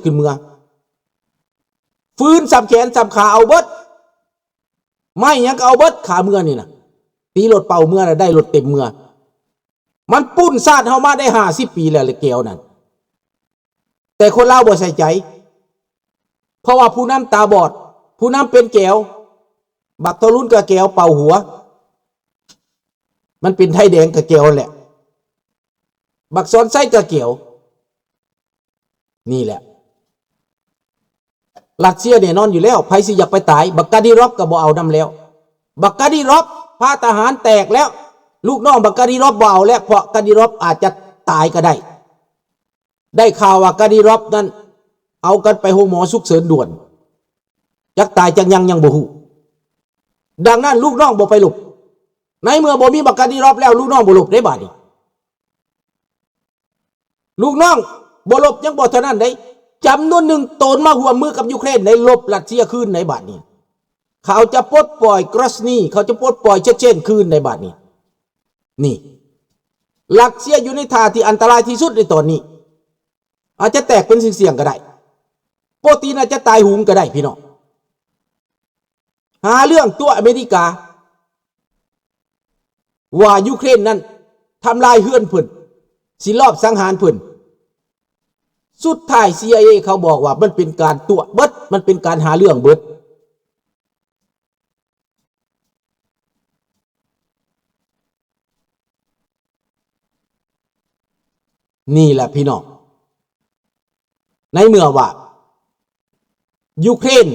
ຂຶ້ນເມືອ. ຟືນສ່ຳແຂນສ່ຳຂາເອົາເບິດ, ໄມ້ຫຍັງກໍເອົາເບິດ, ຂາເມືອນີ້ນະ, ຕີລົດເປົ່າເມືອນະ, ໄດ້ລົດເຕັມເມືອ. ມັນປຸ້ນຊາດເຮົາມາໄດ້ຫ້າສິບປີແລ້ວ ແລະ ແກວນັ້ນ, ແຕ່ຄົນລາວບໍ່ໃສ່ໃຈ, ເພາະວ່າຜູ້ນຳຕາບອດ, ຜູ້ນຳເປັນແກວ, ບັກທອງລຸນກະແກວເປົ່າຫົວ, ມັນເປັນໄທແດງກະແກວຫັ້ນແຫຼະ, ບັກສອນໄຊກະແກວ. ນີ້ແຫຼະ ຣັດເຊຍແນ່ນອນຢູ່ແລ້ວ, ໃຜຊິຢາກໄປຕາຍ, ບັກກາດີຣອບກໍບໍ່ເອົານຳແລ້ວ. ບັກກາດີຣອບ ພາທະຫານແຕກແລ້ວ, ລູກນ້ອງບັກກາດີຣອບບໍ່ເອົາແລ້ວ, ເພາະກາດີຣອບອາດຈະຕາຍກໍໄດ້. ໄດ້ຂ່າວວ່າກາດີຣອບນັ້ນເອົາກັນໄປໂຮງໝໍສຸກເສີນດ່ວນ, ຈັກຕາຍຈັກຍັງຍັງບໍ່ຮູ້. ດັ່ງນັ້ນ ລູກນ້ອງບໍ່ໄປລົບ. ໃນເມື່ອບໍ່ມີບັກກາດີຣອບແລ້ວ, ລູກນ້ອງບໍ່ລົບເດ້ບາດນີ້. ລູກນ້ອງບໍ່ລົບຍັງບໍ່ເທົ່ານັ້ນເດ້, ຈຳນວນໜຶ່ງໂຕນມາຮ່ວມມືກັບຢູເຄຣນໄດ້, ລົບຣັດເຊຍຄືນໃນບາດນີ້. ເຂົາຈະປົດປ່ອຍກຣອສນີ, ເຂົາຈະປົດປ່ອຍເຊັດເຊນຄືນໃນບາດນີ້. ນີ້ ຣັດເຊຍຢູ່ໃນທ່າທີ່ອັນຕະລາຍທີ່ສຸດໃນຕອນນີ້, ອາດຈະແຕກເປັນສ່ຽງໆກໍໄດ້, ໂປຕີນອາດຈະຕາຍໂຫງກໍໄດ້ ພີ່ນ້ອງ. ຫາເລື່ອງຕົວະອາເມລິກາ ວ່າຢູເຄຣນນັ້ນທຳລາຍເຮືອນເພິ່ນ, ຊິລອບສັງຫານເພິ່ນ. ສຸດທ້າຍ ຊີໄອເອ ເຂົາບອກວ່າມັນເປັນການຕົວະເບິດ, ມັນເປັນການຫາເລື່ອງເບິດ. ນີ້ແຫຼະພີ່ນ້ອງ, ໃນເມື່ອວ່າຢູເຄຣນ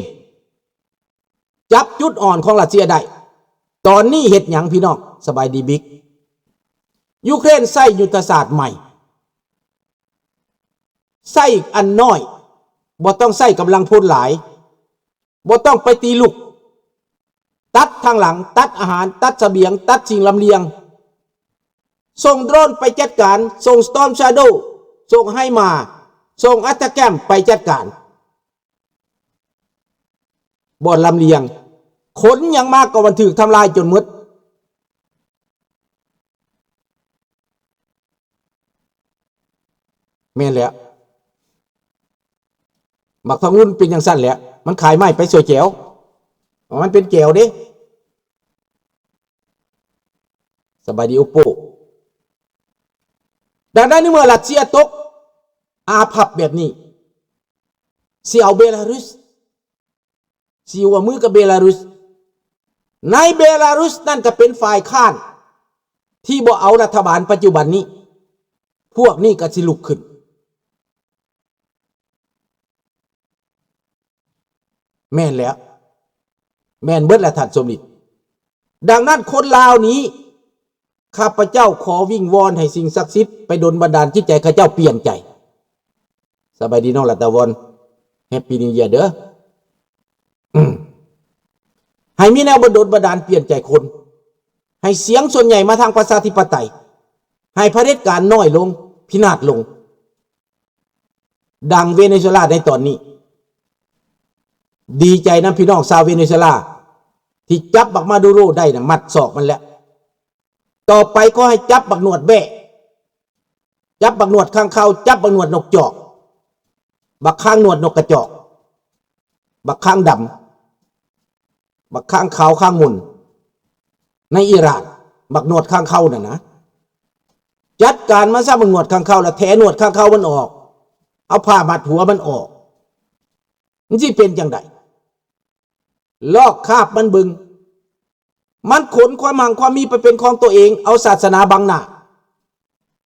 ຈັບຈຸດອ່ອນຂອງຣັດເຊຍໄດ້, ຕອນນີ້ເຮັດຫຍັງພີ່ນ້ອງ? ສະບາຍດີບິກ. ຢູເຄຣນໃຊ້ຍຸດທະສາດໃໝ່, ໃຊ້ອັນນ້ອຍ, ບໍ່ຕ້ອງໃຊ້ກຳລັງພົນຫຼາຍ. ບໍ່ຕ້ອງໄປຕີລຸກ, ຕັດທາງຫຼັງ, ຕັດອາຫານ, ຕັດສະບຽງ, ຕັດສິ່ງລຳລຽງ, ສົ່ງໂດຣນໄປຈັດການ, ສົ່ງ Storm Shadow, ສົ່ງ HIMARS, ສົ່ງ ATACMS ໄປຈັດການ. ບ່ອນລຳລຽງ, ຂົນຫຍັງມາກໍມັນຖືກທຳລາຍຈົນໝົດ. ແມ່ນແລ້ວ, ບັກທອງລຸນເປັນຈັ່ງຊັ້ນແຫຼະ, ມັນຂາຍໄມ້ໄປຊ່ວຍແກວ, ມັນເປັນແກວເດ້. ສະບາຍດີໂອໂປ. ດັ່ງນັ້ນ ໃນເມື່ອຣັດເຊຍຕົກອາພັບແບບນີ້, ຊິເອົາເບລາຣຸສ ຊິຮ່ວມມືກັບເບລາຣຸສ. ໃນເບລາຣຸສນັ້ນກໍເປັນຝ່າຍຄ້ານທີ່ບໍ່ເອົາລັດຖະບານປັດຈຸບັນນີ້, ພວກນີ້ກໍຊິລຸກຂຶ້ນ. ແມ່ນແລ້ວ, ແມ່ນເບິດແຫຼະທ່ານສົມລິດ. ດັ່ງນັ້ນຄົນລາວນີ້ ຂ້າພະເຈົ້າຂໍວິງວອນໃຫ້ສິ່ງສັກສິດໄປດົນບັນດານຈິດໃຈເຂົາເຈົ້າປ່ຽນໃຈ. ສະບາຍດີນ້ອງລັດຕາວອນ, Happy New Year ເດີ. ໃຫ້ມີແນວບັນດົນບັນດານປ່ຽນໃຈຄົນ, ໃຫ້ສຽງສ່ວນໃຫຍ່ມາທາງປະຊາທິປະໄຕ, ໃຫ້ຜະເດັດການນ້ອຍລົງ, ພິນາດລົງ. ດັ່ງເວເນຊູເອລາໃນຕອນນີ້. ດີໃຈນຳພີ່ນ້ອງຊາວເວເນຊູເອລາທີ່ຈັບບັກມາດູໂຣໄດ້ນະ, ມັດສອກມັນແລ້ວ. ຕໍ່ໄປຂໍໃຫ້ຈັບບັກໜວດແບ້, ຈັບບັກໜວດຂ້າງຄາວ, ຈັບບັກໜວດນົກຈອກ, ບັກຄາງໜວດນົກກະຈອກ, ບັກຄາງດຳ, ບັກຄາງຂາວຄາງມົນໃນອີຣານ, ບັກໜວດຂ້າງຄາວນັ້ນນະ. ຈັດການມາຊະບັກໜວດຂ້າງຄາວ, ແລ້ວແຖໜວດຂ້າງຄາວມັນອອກ, ເອົາຜ້າມັດຫົວມັນອອກ. ມັນຊິເປັນຈັ່ງໃດ? ລອກຄາບມັນເບິ່ງ. ມັນຂົນຄວາມຮັ່ງຄວາມມີໄປເປັນຂອງຕົວເອງ, ເອົາສາສະໜາບັງໜ້າ,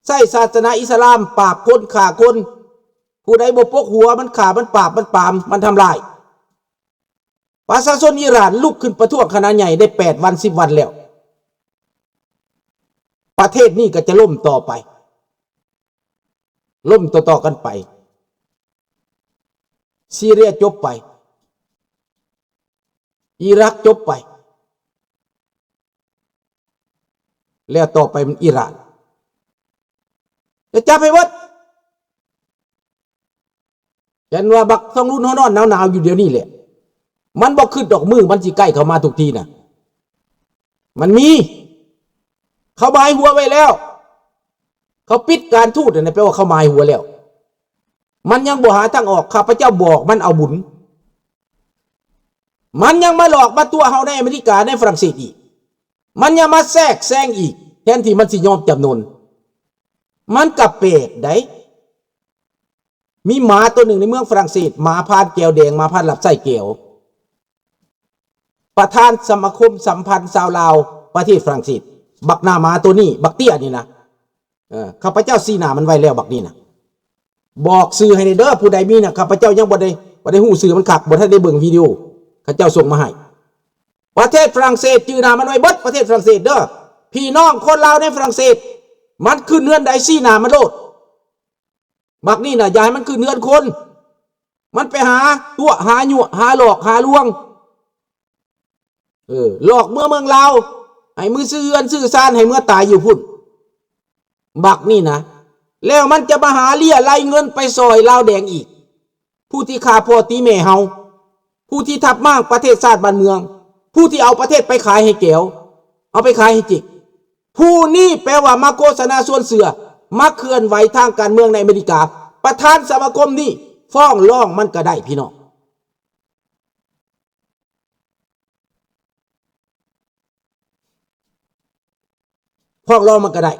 ໃຊ້ສາສະໜາອິດສະລາມປາບຄົນ, ຂ້າຄົນ. ຜູ້ໃດບໍ່ປົກຫົວ, ມັນຂ້າ, ມັນປາບ, ມັນປາມ, ມັນທຳລາຍ. ປະຊາຊົນອີຣານລຸກຂຶ້ນປະທ້ວງຂະໜາດໃຫຍ່ໄດ້ແປດວັນສິບວັນແລ້ວ. ປະເທດນີ້ກໍຈະລົ້ມຕໍ່ໄປ, ລົ້ມຕໍ່ໆກັນໄປ. ຊີເຣຍຈົບໄປ, ອີຣັກຈົບໄປ, ແລ້ວຕໍ່ໄປມັນອີຣານ. ຈະຈັບໃຫ້ເບິດ. ເຫັນວ່າບັກທອງລຸນເຮົານອນໜາວໆຢູ່ດຽວນີ້ແຫຼະ. ມັນບໍ່ຄິດດອກມື້ມັນຊິໃກ້ເຂົ້າມາທຸກທີນະ. ມັນມີ. ເຂົາໝາຍຫົວໄວ້ແລ້ວ. ເຂົາປິດການທູດນັ້ນນະ, ແປວ່າເຂົາໝາຍຫົວແລ້ວ. ມັນຍັງບໍ່ຫາທາງອອກ. ຂ້າພະເຈົ້າບອກມັນເອົາບຸນ. ມັນຍັງມາຫຼອກມາຕົວະເຮົາໃນອາເມລິກາ, ໃນຝຣັ່ງເສດອີກ. ມັນຍັງມາແຊກແຊງອີກ, ແທນທີ່ມັນຊິຍອມຈຳນົນ. ມັນກະແປກໃດ໋. ມີໝາໂຕໜຶ່ງໃນເມືອງຝຣັ່ງເສດ, ໝາພານແກວແດງ, ໝາພານຮັບໃຊ້ແກວ. ປະທານສະມາຄົມສຳພັນຊາວລາວປະເທດຝຣັ່ງເສດ, ບັກໜ້າໝາໂຕນີ້, ບັກເຕ້ຍນີ້ນະ. ເອີ ຂ້າພະເຈົ້າຊີ້ໜ້າມັນໄວ້ແລ້ວ ບັກນີ້ນະ. ບອກຊື່ໃຫ້ແດ່ເດີ, ຜູ້ໃດມີນະ, ຂ້າພະເຈົ້າຍັງບໍ່ໄດ້, ບໍ່ໄດ້ຮູ້ຊື່ມັນຄັກ, ບໍ່ທັນໄດ້ເບິ່ງວິດີໂອເຂົາເຈົ້າສົ່ງມາໃຫ້. ປະເທດຝຣັ່ງເສດ, ຈື່ໜ້າມັນໄວ້ເບິດປະເທດຝຣັ່ງເສດເດີ. ພີ່ນ້ອງຄົນລາວໃນຝຣັ່ງເສດ, ມັນຂຶ້ນເຮືອນໃດຊີ້ໜ້າມັນໂລດ. ບັກນີ້ນະ ຢ່າໃຫ້ມັນຂຶ້ນເຮືອນຄົນ. ມັນໄປຫາຕົວະ ຫາຍົວະ ຫາຫຼອກ ຫາລວງ. ເອີ ຫຼອກເມືອເມືອງລາວ ໃຫ້ມືຊື້ເຮືອນຊື້ຊານ ໃຫ້ເມືອຕາຍຢູ່ພຸ້ນ ບັກນີ້ນະ. ແລ້ວມັນຈະມາຫາເລຍໄລ່ເງິນໄປຊ່ອຍລາວແດງອີກ. ຜູ້ທີ່ຂ້າພໍ່ຕີແມ່ເຮົາ, ຜູ້ທີ່ທັບມ້າງປະເທດຊາດບ້ານເມືອງ, ຜູ້ທີ່ເອົາປະເທດໄປຂາຍໃຫ້ແກວ, ເອົາໄປຂາຍໃຫ້ຈິກ. ຜູ້ນີ້ແປວ່າມາໂຄສະນາຊວນເຊື່ອ, ມາເຄື່ອນໄຫວທາງການເມືອງໃນອາເມລິກາ. ປະທານສະມາຄົມນີ້ຟ້ອງຮ້ອງມັນກະໄດ້ ພີ່ນ້ອງ. ຟ້ອງຮ້ອງມັນກະໄດ້.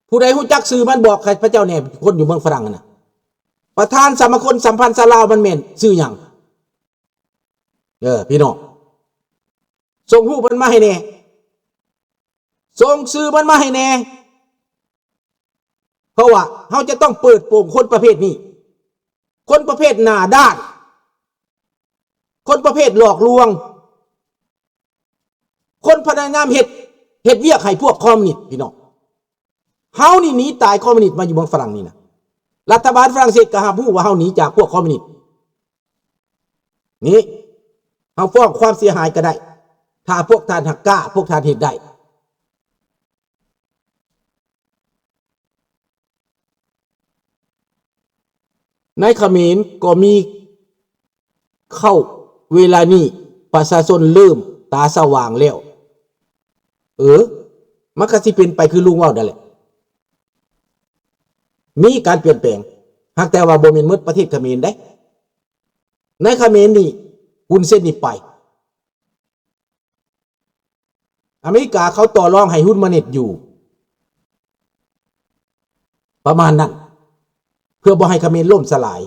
ຜູ້ໃດຮູ້ຈັກຊື່ມັນບອກຂ້າພະເຈົ້າແດ່, ຄົນຢູ່ເມືອງຝຣັ່ງຫັ້ນນະ. ປະທານສະມາຄົມສຳພັນຊາວລາວມັນແມ່ນຊື່ຫຍັງ? ເອີ ພີ່ນ້ອງ, ສົ່ງຮູບມັນມາໃຫ້ແດ່. ສົ່ງຊື່ມັນມາໃຫ້ແດ່. ເພາະວ່າເຮົາຈະຕ້ອງເປີດໂປງຄົນປະເພດນີ້. ຄົນປະເພດໜ້າດ້ານ. ຄົນປະເພດຫຼອກລວງ. ຄົນພະຍາຍາມເຮັດ, ເຮັດວຽກໃຫ້ພວກຄອມມິວນິດ ພີ່ນ້ອງ. ເຮົານີ້ໜີຕາຍຄອມມິວນິດມາຢູ່ເມືອງຝຣັ່ງນີ້ນະ. ລັດຖະບານຝຣັ່ງເສດກໍຮັບຮູ້ວ່າເຮົາໜີຈາກພວກຄອມມິວນິດ. ນີ້ ເຮົາຟ້ອງຄວາມເສຍຫາຍກໍໄດ້ ຖ້າພວກທ່ານຫາກກ້າ, ພວກທ່ານເຮັດໄດ້. ໃນຂະເໝນກໍມີເຂົ້າ, ເວລານີ້ປະຊາຊົນເລີ່ມຕາສະຫວ່າງແລ້ວ. ເອີ ມັນກໍຊິເປັນໄປຄືລຸງເວົ້ານັ້ນແຫຼະ. ມີການປ່ຽນແປງ, ຫາກແຕ່ວ່າບໍ່ແມ່ນໝົດປະເທດຂະເໝນເດ້. ໃນຂະເໝນນີ້ ຮຸນເຊັນນີ້ໄປ. ອາເມລິກາເຂົາຕໍ່ລອງໃຫ້ຮຸນມາເນັດຢູ່ ປະມານນັ້ນ ເພື່ອບໍ່ໃຫ້ຂະເໝນລົ້ມສະຫຼາຍ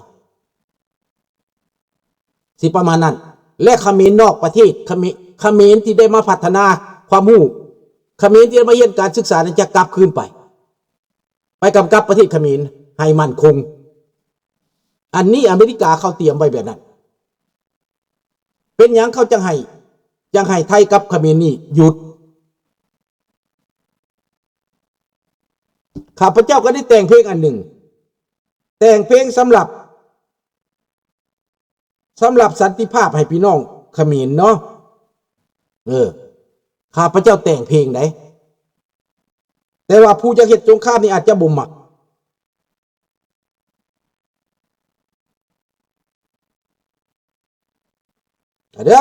ຊິປະມານນັ້ນ. ແລະ ຂະເໝນນອກປະເທດ, ຂະເໝນ, ຂະເໝນທີ່ໄດ້ມາພັດທະນາຄວາມຮູ້, ຂະເໝນທີ່ໄດ້ມາຮຽນການສຶກສານັ້ນ ຈະກັບຄືນໄປ, ໄປກຳກັບປະເທດຂະເໝນໃຫ້ໝັ້ນຄົງ. ອັນນີ້ອາເມລິກາເຂົາຕຽມໄວ້ແບບນັ້ນ. ເປັນຫຍັງເຂົາຈັ່ງໃຫ້, ຈັ່ງໃຫ້ໄທກັບຂະເໝນນີ້ຢຸດ? ຂ້າພະເຈົ້າກໍໄດ້ແຕ່ງເພງອັນໜຶ່ງ, ແຕ່ງເພງສຳລັບ, ສຳລັບສັນຕິພາບໃຫ້ພີ່ນ້ອງຂະເໝນເນາະ. ເອີ, ຂ້າພະເຈົ້າແຕ່ງເພງໃດ, ແຕ່ວ່າຜູ້ຢາກເຮັດສົງຄາມນີ້ອາດຈະບໍ່ມັກ. ເດີ,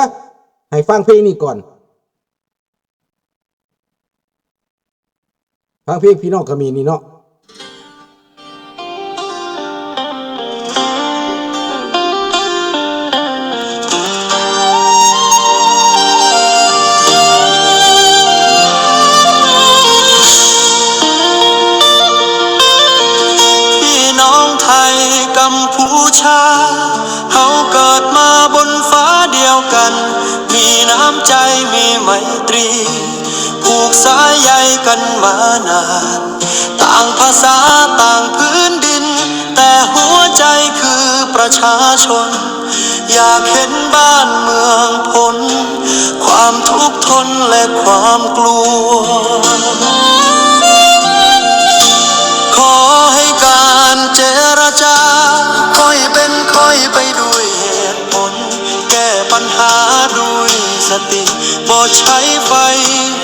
ໃຫ້ຟັງເພງນີ້ກ່ອນ, ຟັງເພງພີ່ນ້ອງຂະເໝນນີ້ເນາະ. ພີ່ນ້ອງໄທກຳພູຊາ, ເຮົາເກີດມາບົນຟ້າດຽວກັນ, ມີນ້ຳໃຈມີໄມຕຣີ, ຜູກສາຍໃຍກັນມານານ. ຕ່າງພາສາຕ່າງພື້ນດິນ, ແຕ່ຫົວໃຈຄືປະຊາຊົນ. ຢາກເຫັນບ້ານເມືອງພົ້ນຄວາມທຸກທົນ ແລະ ຄວາມກລັວ. ຂໍໃຫ້ການເຈລະຈາຄ່ອຍເປັນຄ່ອຍໄປດ້ວຍເຫດຜົນ, ແກ້ປັນຫາດ້ວຍສະຕິ. ບໍ່ໃຊ້ໄຟ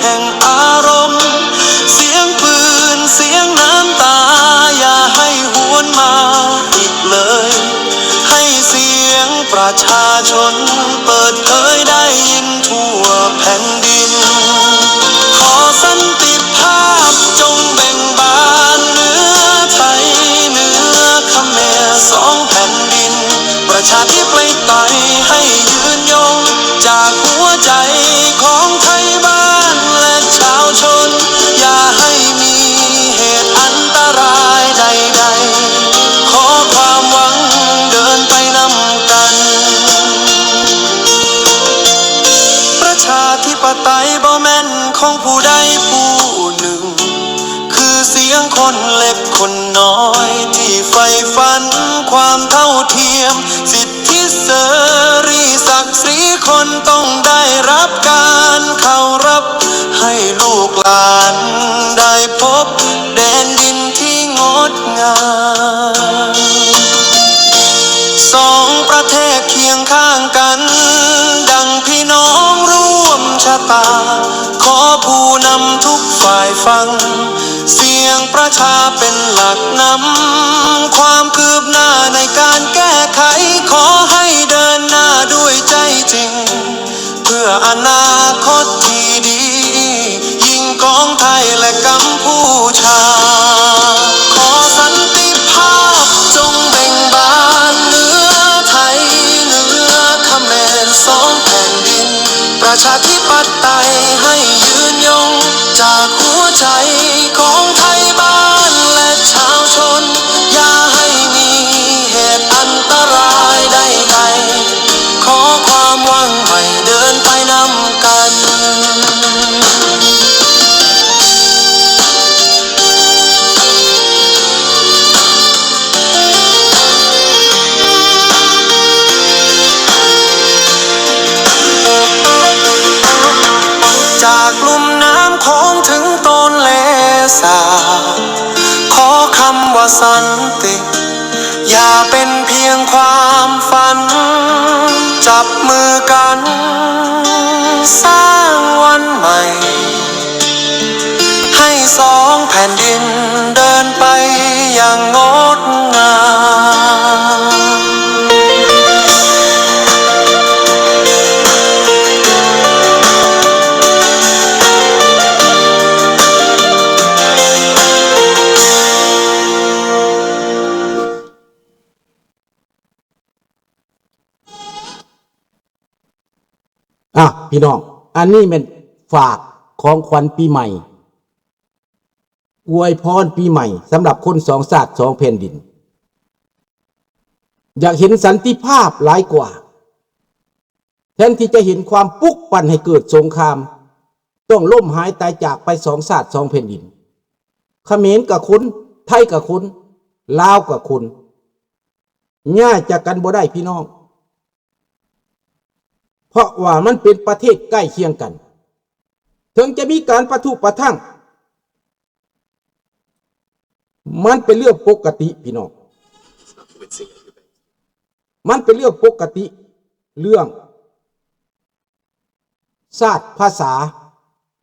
ແຫ່ງອາລົມ, ສຽງປືນ ສຽງນ້ຳຕາ ຢ່າໃຫ້ຫວນມາອີກເລີຍ. ໃຫ້ສຽງປະຊາຊົນເປີດເຜີຍໄດ້ຍິນທົ່ວແຜ່ນດິນ. ຂໍສັນຕິພາບຈົ່ງເບັ່ງບານເໜືອໄທ, ເໜືອຂະແມນ ສິດທິເສລີສັກສີຄົນຕ້ອງໄດ້ຮັບການເຄົາລົບ ໃຫ້ລູກຫຼານໄດ້ພົບແດນດິນທີ່ງົດງາມ. ສອງປະເທດຄຽງຂ້າງກັນ ດັ່ງພີ່ນ້ອງຮ່ວມຊະຕາ ຂໍຜູ້ນຳທຸກຝ່າຍຟັງ ສຽງປະຊາເປັນຫຼັກນຳ ຄວາມຄືບໜ້າໃນການແກ້ໄຂ ຂໍໃຫ້ເດີນໜ້າດ້ວຍໃຈຈິງ ເພື່ອອະນາຄົດທີ່ດີ ຍິ່ງຂອງໄທ ແລະ ກຳພູຊາ. ຂໍສັນຕິພາບຈົ່ງເບັ່ງບານເໜືອໄທ ເໜືອຂະແມນສອງແຜ່ນດິນ ປະຊາທິປະໄຕໃຫ້ຍືນຍົງ ຈາກຫົວໃຈຂອງໄທບ້ານ ແລະ ຊາວຊົນ ຢ່າໃຫ້ມີເຫດອັນຕະລາຍໃດໆ ຂໍຄວາມຫວັງໃໝ່ເດີນໄປນຳກັນ. ຈາກລຸ່ມນ້ຳຂອງເຖິງຕົ້ນແລສາ ຂໍຄຳວ່າສັນຕິ ຢ່າເປັນພຽງຄວາມຝັນ ຈັບມືກັນສ້າງວັນໃໝ່ ໃຫ້ສອງແຜ່ນດິນເດີນໄປຢ່າງງົດງາມ. ອ່ະ ພີ່ນ້ອງ ອັນນີ້ແມ່ນຝາກຂອງຂວັນປີໃໝ່ ອວຍພອນປີໃໝ່ສຳລັບຄົນສອງຊາດສອງແຜ່ນດິນ. ຢາກເຫັນສັນຕິພາບຫຼາຍກວ່າ ແທນທີ່ຈະເຫັນຄວາມປຸກປັ່ນໃຫ້ເກີດສົງຄາມ, ຕ້ອງລົ້ມຫາຍຕາຍຈາກໄປສອງຊາດສອງແຜ່ນດິນ. ຂະເໝນກໍຄົນ, ໄທກໍຄົນ, ລາວກໍຄົນ, ຍ້າຍຈາກກັນບໍ່ໄດ້ພີ່ນ້ອງ. ເພາະວ່າມັນເປັນປະເທດໃກ້ຄຽງກັນ, ເຖິງຈະມີການປະທຸປະທັງ, ມັນເປັນເລື່ອງປົກກະຕິພີ່ນ້ອງ, ມັນເປັນເລື່ອງປົກກະຕິ, ເລື່ອງຊາດພາສາ,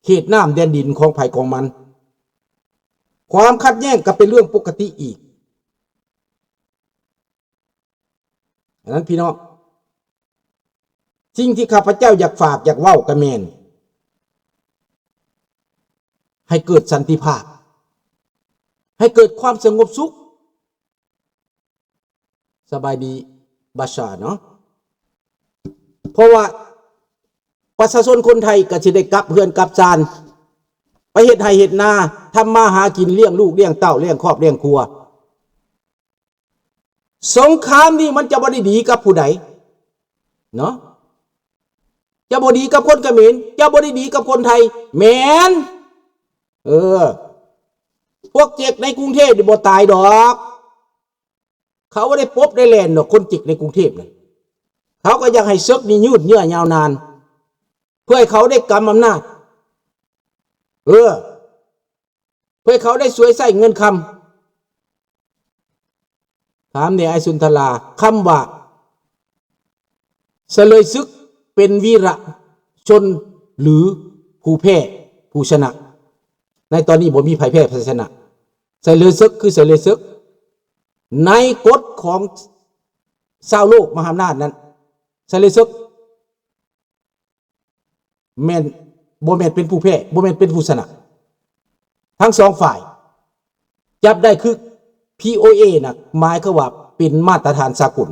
ເຂດນ້ຳແດນດິນຂອງໃຜຂອງມັນ, ຄວາມຂັດແຍ້ງກໍເປັນເລື່ອງປົກກະຕິອີກ. ອັນນັ້ນພີ່ນ້ອງ, ສິ່ງທີ່ຂ້າພະເຈົ້າຢາກຝາກຢາກເວົ້າກໍແມ່ນ ໃຫ້ເກີດສັນຕິພາບ, ໃຫ້ເກີດຄວາມສະຫງົບສຸກ. ສະບາຍດີບາຊາເນາະ, ເພາະວ່າປະຊາຊົນຄົນໄທກໍຊິໄດ້ກັບເຮືອນກັບຊານ, ໄປເຮັດໄຮ່ເຮັດນາ, ທຳມາຫາກິນ, ລ້ຽງລູກລ້ຽງເຕົ້າ, ລ້ຽງຄອບລ້ຽງຄົວ. ສົງຄາມນີ້ມັນຈະບໍ່ໄດ້ດີກັບຜູ້ໃດເນາະ, ຈະບໍ່ດີກັບຄົນຂະເໝນ, ຈະບໍ່ໄດ້ດີກັບຄົນໄທ. ແມ່ນ, ເອີ, ພວກເຈັກໃນກຸງເທບນີ້ບໍ່ຕາຍດອກ, ເຂົາບໍ່ໄດ້ປົບໄດ້ແລ່ນດອກ, ຄົນເຈັກໃນກຸງເທບນັ້ນ, ເຂົາກໍຢາກໃຫ້ເສິກນີ້ຍືດເຍື້ອຍາວນານ ເພື່ອໃຫ້ເຂົາໄດ້ກຳອຳນາດ, ເອີ, ເພື່ອໃຫ້ເຂົາໄດ້ສວຍໃຊ້ເງິນຄຳ. ຖາມແດ່ອ້າຍສຸນທະລາ, ຄຳວ່າສະເລີຍສຶກເປັນວີລະຊົນ ຫຼື ຜູ້ແພ້ຜູ້ຊະນະ? ໃນຕອນນີ້ບໍ່ມີໃຜແພ້ໃຜຊະນະ, ສະເລີຍເສິກຄືສະເລີຍເສິກ. ໃນກົດຂອງຊາວໂລກມະຫາອຳນາດນັ້ນ, ສະເລີຍເສິກ ແມ່ນ ບໍ່ແມ່ນເປັນຜູ້ແພ້, ບໍ່ແມ່ນເປັນຜູ້ຊະນະ. ທັງສອງຝ່າຍຈັບໄດ້ຄື ພີໂອເອ ນະ, ໝາຍຄວາມວ່າເປັນມາດຕະຖານສາກົນ.